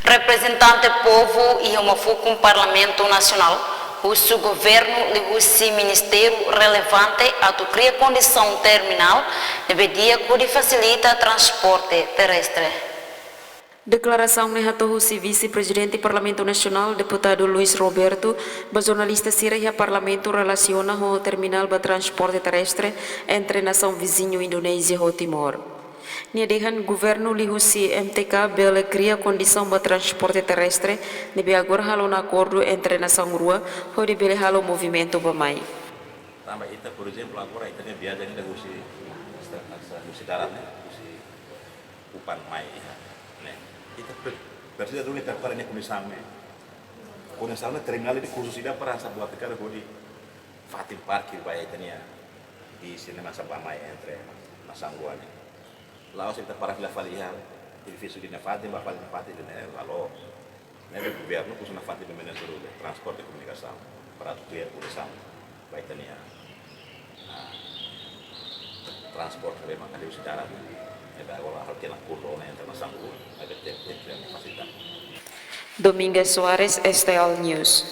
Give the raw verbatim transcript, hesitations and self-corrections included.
Reprezentante povu iha uma fukun Parlamentu Nasionál husu governu liuhusi ministériu relevante atu kria kondisaun terminál ne'ebé di'ak hodi fasilita transporte terrestre. Deklarasaun ne'e hato'o husi Vise-Prezidente Parlamentu Nasionál, Deputadu Luis Roberto, ba jornalista sira iha Parlamentu relasiona ho terminál ba transporte terrestre entre nasaun viziñu Indonézia ho Timor. Nia dehan governu liuhusi M T K bele kria kondisaun ba transporte terrestre ne'ebé agora halo ona akordu entre nasaun rua hodi bele halo movimentu bá-mai. Tanba ita, por ezemplu, agora ita-nia viajen ida husi, husi darat ne'e, husi Kupang mai iha ne'e. Ita pre-, presiza duni prepara nia kondisaun ne'e. Kondisaun ne'e terminál ida husi ida para hanesan buat kada hodi fatin parkir ba ita-nia bis ne'e hanesan bá-mai entre nasaun rua ne'e. La'ós ita para fila fali iha edifísiu ida-ne'e fatin, bá fali fatin ida-ne'e, la'ós. Ne'ebé governu husu nafatin ba Ministériu Transporte e Komunikasaun para atu kria kondisaun ba ita-nia, ah, transporte ne'ebé maka liuhusi darat ne'e. Ne'ebé agora halo tiha ona akordu entre nasaun rua, ne'ebé tenke, tenke fasilita. Domingas Soares, S T L News.